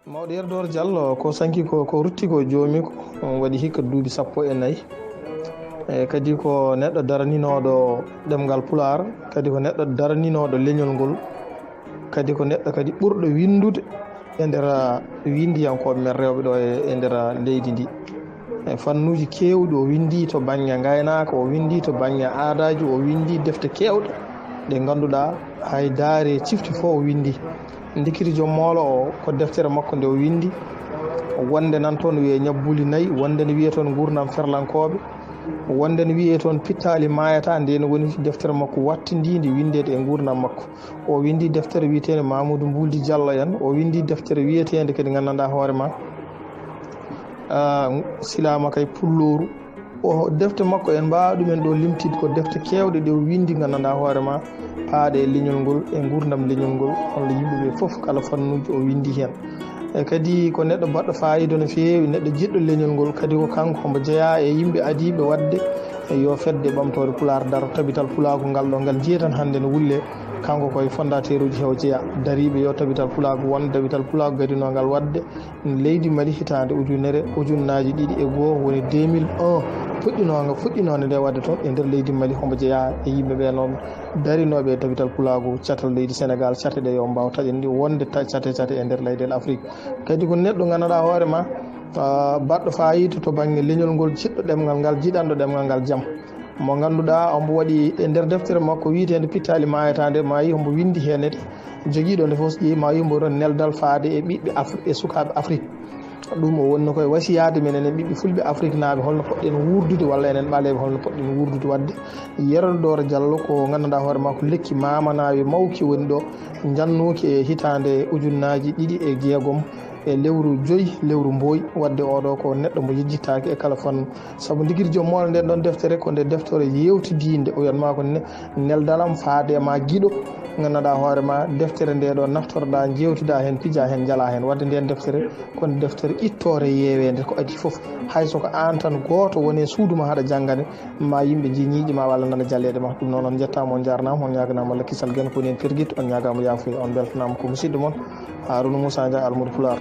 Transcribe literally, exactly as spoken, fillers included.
Mawɗo Yerdoor Diallo, ko sanki ko, ko rutti ko joomi ko, on waɗi hikka duuɓi sappo e nayi. E kadi ko neɗɗo daraninooɗo ɗemngal Pulaar, kadi ko neɗɗo daraninooɗo leñol ngol, kadi ko neɗɗo kadi ɓurɗo winndude e nder winndiyankooɓe men rewɓe ɗo e, e nder leydi ndi. E fannuuji keewɗi o winndi to bannge ngaynaaka, o winndi to bannge aadaaji, o winndi defte keewɗe ɗe ngannduɗaa hay daare cifti fof o winndi. Ndikiri joom moolo o, ko deftere makko nde o winndi, wonde nan toon wiyee ñabbuli nayi, wonde ne wiyee toon nguurndam ferlankooɓe, wonde ne wiyee toon pittaali maayata, ndeen woni deftere makko wattindiinde winndeede e nguurndam makko. O winndi deftere wiyeteende Mamadou Mbuuldi Diallo en, o winndi deftere wiyeteende kadi nganndanɗaa hoore ma, ah, silaama kay pullooru. O defte makko en mbaawa ɗumen ɗo limtide, ko defte keewɗe ɗe o winndi nganndanɗaa hoore ma, paaɗe e leñol ngol, e nguurndam leñol ngol, holno yimɓe ɓe fof kala fannuuji o winndi heen. E kadi ko neɗɗo baɗɗo faayiida no feewi, neɗɗo jiɗɗo leñol ngol, kadi ko kanko hombo jeyaa e yimɓe adiiɓe waɗde yo fedde ɓamtoore Pulaar daro, tabital pulaagu ngal ɗo ngal njiyaten hannde no wulle, kanko koye fondateur uji heew jeyaa, dariiɓe yo tabital pulaagu won, tabital pulaagu gadinoo ngal waɗde leydi Mali hitaande ujunere, ujunnaaji ɗiɗi e goo, woni deux mille un, puɗɗinoonga, fuɗɗinoonde nde waɗde toon e nder leydi Mali, hombo jeyaa e yimɓe ɓe noon darinooɓe e tabital pulaagu catal leydi Senegaal, cate ɗe yo mbaaw taƴande wonde ta-, cate, cate e nder leyɗeele Afrik. Kadi ko neɗɗo nganndanɗaa hoore ma, ah, baɗɗo faayiida to bannge leñol ngol, jiɗɗo ɗemngal ngal, jiɗanɗo ɗemngal ngal jam. Mo ngannduɗaa, omo waɗi e nder deftere makko wiyeteende Pittaali Maayata nde, ma yi hombo winndi heen nde, jogiiɗo nde fof so ƴeewi ma yi hombo ɗon neldal faade e ɓiɓɓe Afri-, e sukaaɓe Afrik. Ɗum o wonno koye wasiyaade men enen ɓiɓɓe fulɓe afriknaaɓe, holno poɗɗen wuurdude walla enen ɓaleeɓe holno poɗɗen wuurdude waɗde. Yero Dooro Diallo ko nganndanɗaa hoore makko lekki maamanaaɓe mawki woni ɗo, njannooki e hitaande ujunnaaji ɗiɗi e jeegom e lewru joyi, lewru mbooy. Waɗde oɗo ko neɗɗo mo yejjittaaki e kala fannu. Sabu ndigiri joom moolo nden ɗon deftere ko nde deftere yeewtidiinde. O wiyatma ko ne-, neldalam faade e ma giɗo, nganndanɗaa hoore ma deftere nde ɗo naftoroɗaa, njeewtidaa heen, pijaa heen, njalaa heen. Waɗde nden deftere ko nde deftere ittoore yeeweende ko adii fof. Hay so ko aan tan gooto woni e suudu ma haɗa janngane, ma yimɓe nji ñiiƴe ma walla nana jaleeɗe ma. Ɗum noon on njettaama, on njaarnaama, on ñaaganaama Allah kisal gen ko woni heen firgit, on ñaagaama yaafuya, on mbeltanaama ko musidɗo mon Harouna Moussa Ndiaye Almuudo Pulaar.